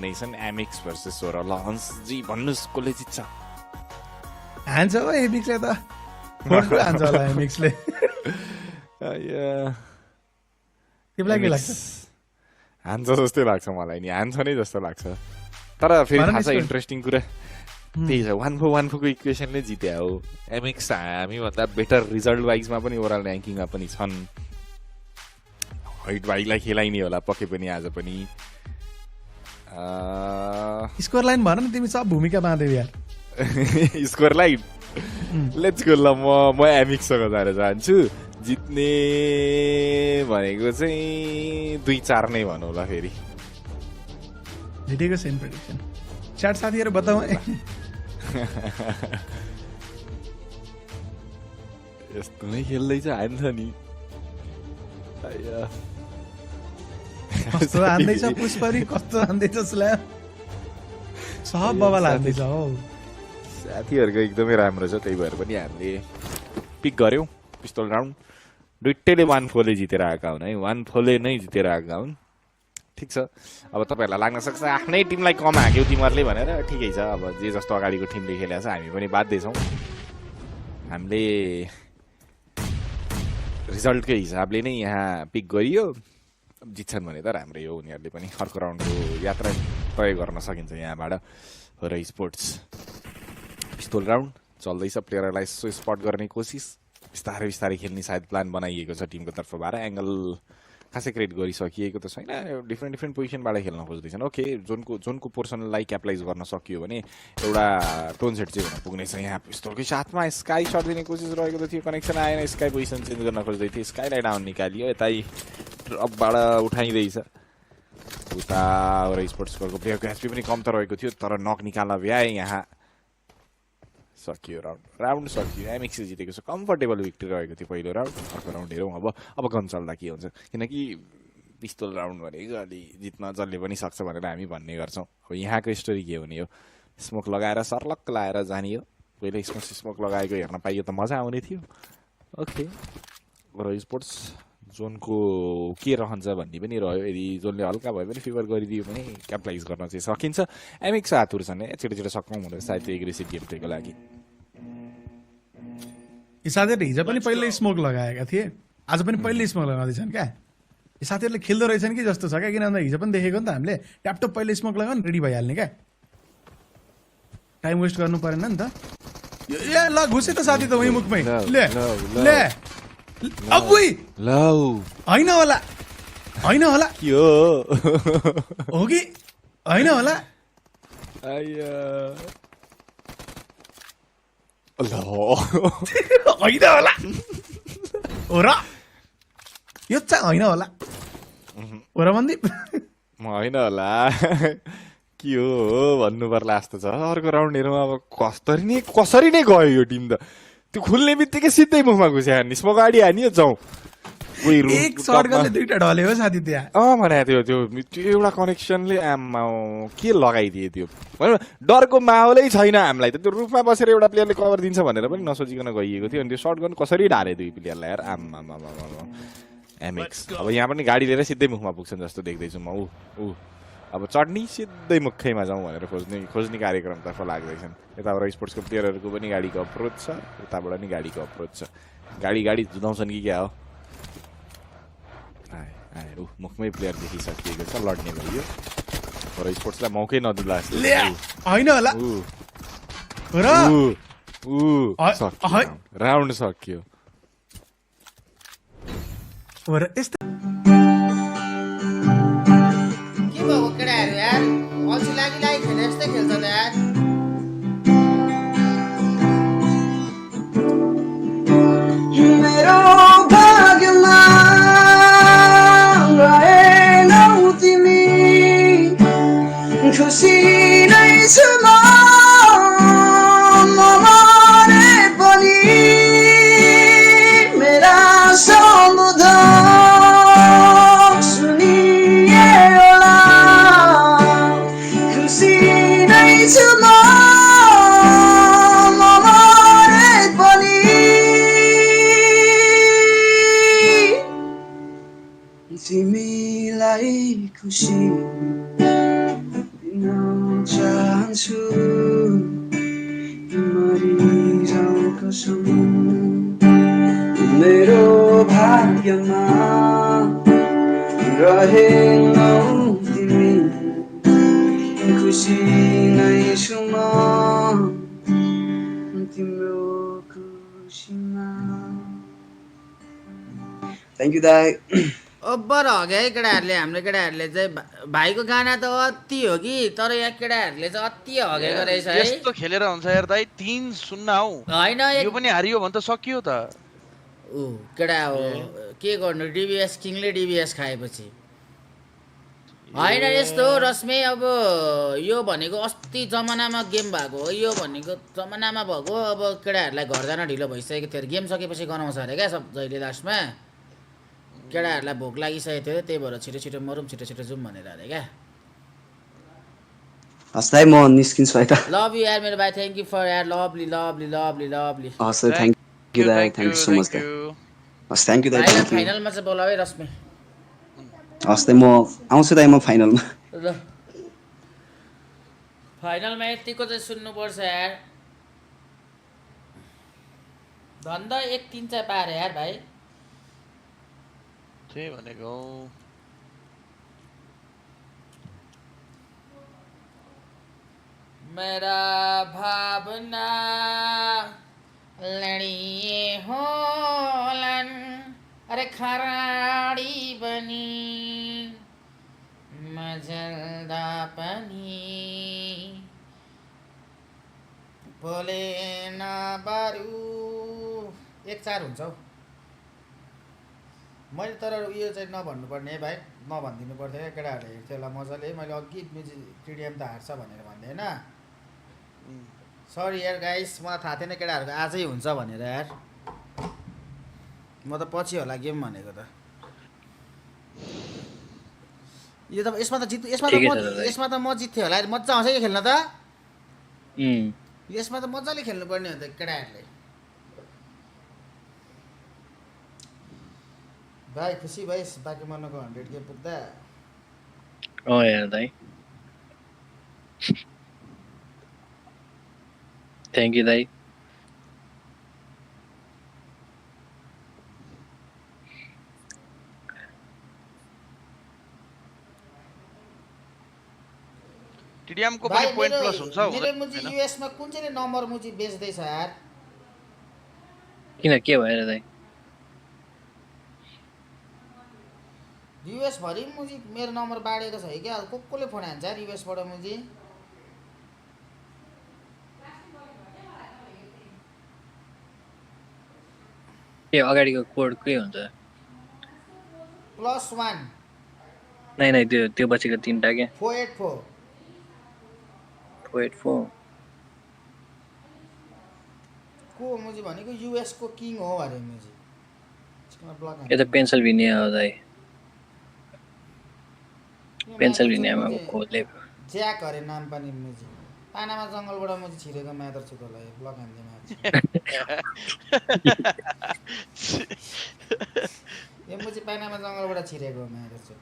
आउने छन् एमिक्स भर्सेस सोह्र ल हन्सजी भन्नुहोस् कसले जित्छ हान्छ हो एमिक्सले त फोर्टु हान्छ होला एमिक्सले तिमीलाई के लाग्छ हान्छ जस्तै लाग्छ मलाई नि हान्छ नै जस्तो लाग्छ तर फेरि थाहा छ इन्ट्रेस्टिङ कुरा त्यही छ 1-4 को इक्वेसनले जित्या हो एमिक्स हामीभन्दा बेटर रिजल्ट वाइजमा पनि ओभरअल ऱ्याङ्किङमा पनि छन् हाइट भाइलाई खेलाइने होला पक्कै पनि आज पनि स्कोर लाइन भन न तिमी सब भूमिका बाँध्यौ यार स्कोर लाइन लेट्स गो ल म एमिक्ससँग जान चाहन्छु जित्ने भनेको चाहिँ 2-4 नै भनौँ ल फेरि जितेको सेम प्रेडिक्सन च्याट साथीहरु बताऊ यस्तो नै खेल्दैछ हान्छ नि कस्तो हान्दैछ पुष्परी कस्तो हान्दैछ स्ल्याम सब बबल हान्दैछ हौ साथीहरुको एकदमै राम्रो छ त्यही भएर पनि हामीले पिक गर्यौं पिस्तोल राउन्ड दुईटैले 1-4 ले जितेर आएका हुन् है 1-4 ले नै जितेर आएका हुन् ठीक छ अब तपाईहरुलाई लाग्न सक्छ आफ्नै टिमलाई कम हाक्यौ तिमीहरुले भनेर ठिकै छ अब जे जस्तो अगाडिको टिमले खेलेछ हामी पनि बाध्य छौं हामीले रिजल्टकै हिसाबले नै यहाँ पिक गरियो जित्छन् भने त राम्रै हो उनीहरुले पनि अर्को राउन्डको यात्रा तय गर्न सकिन्छ यहाँबाट र स्पोर्ट्स पिस्तोल राउन्ड चल्दैछ प्लेयरलाई स्पट गर्ने कोसिस बिस्तारै बिस्तारै खेल्ने सायद प्लान बनाइएको छ टिमको तर्फबाट एंगल खासै क्रिएट गरिसकिएको त छैन डिफ्रेन्ट पोजिसनबाट खेल्न खोज्दैछन् ओके जोनको पोर्सनलाई क्यापलाइज गर्न सकियो भने एउटा टोन सेट चाहिँ हुन पुग्नेछ यहाँ पिस्तोलकै साथमा स्काई शट दिने कोसिस रहेको त थियो कनेक्सन आएन स्काई पोजिसन चेन्ज गर्न खोज्दै थियो स्काईलाई डाउन निकालियो यतै ड्रपबाट उठाइँदैछ उता स्पोर्ट्स स्कोरको प्लेयरको एचपी पनि कम त रहेको थियो तर नक निकाल्न भ्याए यहाँ सकियो राउन्ड सकियो एमएक्स जितेको छ कम्फर्टेबल विक्ट्री रहेको थियो पहिलो राउन्ड अर्को राउन्ड हेरौँ अब गन चल्दा के हुन्छ किनकि पिस्तोल राउन्ड भनेको अलि जित्न जसले पनि सक्छ भनेर हामी भन्ने गर्छौँ अब यहाँको स्टोरी के हुने हो स्मोक लगाएर सर्लक्क लाएर जाने हो पहिले स्मोक लगाएको हेर्न पाइयो त मजा आउने थियो ओके र स्पोर्ट्स जोनको के रहन्छ भन्ने पनि रह्यो यदि जोनले हल्का भए पनि फेभर गरिदियो भने क्यापलाइज गर्न चाहिँ सकिन्छ एमिक्स हातुर छन् छिटो छिटो सक्नु हुँदैन सायद त्यो एग्रेसिभ गेम प्लेको लागि यी साथीहरुले हिजो पनि पहिले स्मोक लगाएका थिए आज पनि पहिले स्मोक लगाउँदैछन् क्या यी साथीहरुले खेल्दो रहेछन् कि जस्तो छ क्या किनभने हिजो पनि देखेको नि त हामीले ट्यापटप पहिले स्मोक लगाउन रेडी भइहाल्ने क्या टाइम वेस्ट गर्नु परेन नि त ए ल घुसे त साथी त उही मुखमै ले ले अबुई लौ हैन होला के हो हो कि हैन होला आया ल हैन होला हो र यो चाहिँ हैन होला हो र मन्दिप म हैन होला के हो भन्नु पर्ला जस्तो छ अर्को राउन्ड हेरौँ अब कसरी नै गयो यो टिम त त्यो खुल्ने बित्तिकै सिधै मुखमा घुस्या हान्ने स्मोक गाडी हानियो जाउँ एक शॉट गले दुईटा ढले हो साथी त्यहाँ भने त्यो एउटा कनेक्सनले आम्मा के लगाइदिए त्यो डरको माहौलै छैन हामीलाई त त्यो रुफमा बसेर एउटा प्लेयरले कभर दिन्छ भनेर पनि नसोचिकन गइएको थियो अनि त्यो शट गन कसरी ढाले दुई प्लेयरलाई यार आम्मा एमएक्स अब यहाँ पनि गाडी लिएर सिधै मुखमा पुग्छन् जस्तो देख्दैछु म ऊ अब चढ्नी सिधै मुखैमा जाउँ भनेर खोज्ने कार्यक्रमतर्फ लाग्दैछन् यताबाट स्पोर्ट्सको प्लेयरहरूको पनि गाडीको अप्रोच छ उताबाट नि गाडीको अप्रोच छ गाडी जुदाउँछन् कि क्या हो मुखमै प्लेयर देखिसकिएको छ लड्ने भयो तर स्पोर्ट्सलाई मौकै नदिला हैन होला राउन्ड सक्यो केटाहरु यार अल्छी लागि खेले जस्तै खेल्छन् यार मेरो भाग्यमा रहेनौ तिमी खुसी नै छु म मरे पनि मेरा सम्बोधन सुनिए होला खुसी नै छु म मरे पनि तिमीलाई खुसी चाहन्छु मरिजाऊ कसम मेरो भाग्यमा रहेनौ तिमी खुसी नै छु म तिम्रो खुसीमा थ्याङ्क यू दाई ओभर हग्यो है केटाहरूले हाम्रो केटाहरूले चाहिँ भाइको गाना त अति हो कि तर यहाँ केटाहरूले चाहिँ अति हगेको रहेछ है यस्तो खेलेर हुन्छ यार दाइ 3-0 हौ होइन यो पनि हारियो भने त सकियो त ऊ केटा हो के गर्नु डिबिएस किङले डिबिएस खाएपछि होइन यस्तो हो रश्मि अब यो भनेको अस्ति जमानामा गेम भएको हो यो भनेको जमानामा भएको अब केटाहरूलाई घर जान ढिलो भइसकेको थियो गेम सकेपछि गनाउँछ अरे क्या सब जहिले लास्टमा केटाहरूलाई भोक लागिसकेको थियो त्यही भएर छिटो छिटो मरौँ छिटो छिटो जाउँ भनेर अरे क्या हस् दाइ म निस्किन्छु है त लभ यु यार मेरो भाइ थ्याङ्क यू फर यार लभली लभली लभली लभली हस् थ्याङ्क यू दाइ थ्याङ्क यू सो मच दाइ हस् थ्याङ्क यू दाइ भाइलाई थ्याङ्क यू फाइनलमा चाहिँ बोलाऊ है रश्मि हस् दाइ म आउँछु दाइ म फाइनलमा ल फाइनलमा यतिको चाहिँ सुन्नुपर्छ यार धन्दा 1-3 चाहिँ पारे यार भाइ त्यही भनेको मेरा भावना लडिए होलन अरे खराडी बनी मजल्दा पनि बोले न बारू 1-4 हुन्छ हौ मैले तर उयो चाहिँ नभन्नुपर्ने है भाइ नभनिदिनु पर्थ्यो क्या केटाहरूले हेर्थ्यो होला मजाले मैले अघि म्युजिक टिडिएम त हार्छ भनेर भन्दै होइन सरी यार गाइस मलाई थाहा थिएन केटाहरूको आजै हुन्छ भनेर यार म त पछि होला गेम भनेको त यो त यसमा त म जित्थेँ होला मजा आउँछ कि खेल्न त यसमा त मजाले खेल्नुपर्ने हो त केटाहरूले भाइ खुसी भइस् बाँकी मर्नको 100 के पुग्दा यार दाइ थ्याङ्क यू दाइ टिडिएम को पनि पोइन्ट प्लस हुन्छ मेरो मुजी युएस मा कुन चाहिँ नम्बर मुजी बेच्दै छ यार किन के भएर दाइ युएस भरि मुजी मेरो नम्बर बाडेको छ क्या कोले फोन हान्छ यार युएस बाट मुजी के अगाडिको कोड के हुन्छ +1 नै त्यो पछिको तीनटा के 484 को मुजी भनेको युएस को किङ हो अरे मुजी यो त पेन्सिल्भेनिया हो दाइ पेन्सिल्भेनियामा खोले ज्याक अरे नाम पनि मुजी पानामा जङ्गलबाट मुजी छिरेको म्यादर छु तलाई ब्लक हान्दिमा यो मुजी पानामा जङ्गलबाट छिरेको म्यादर छु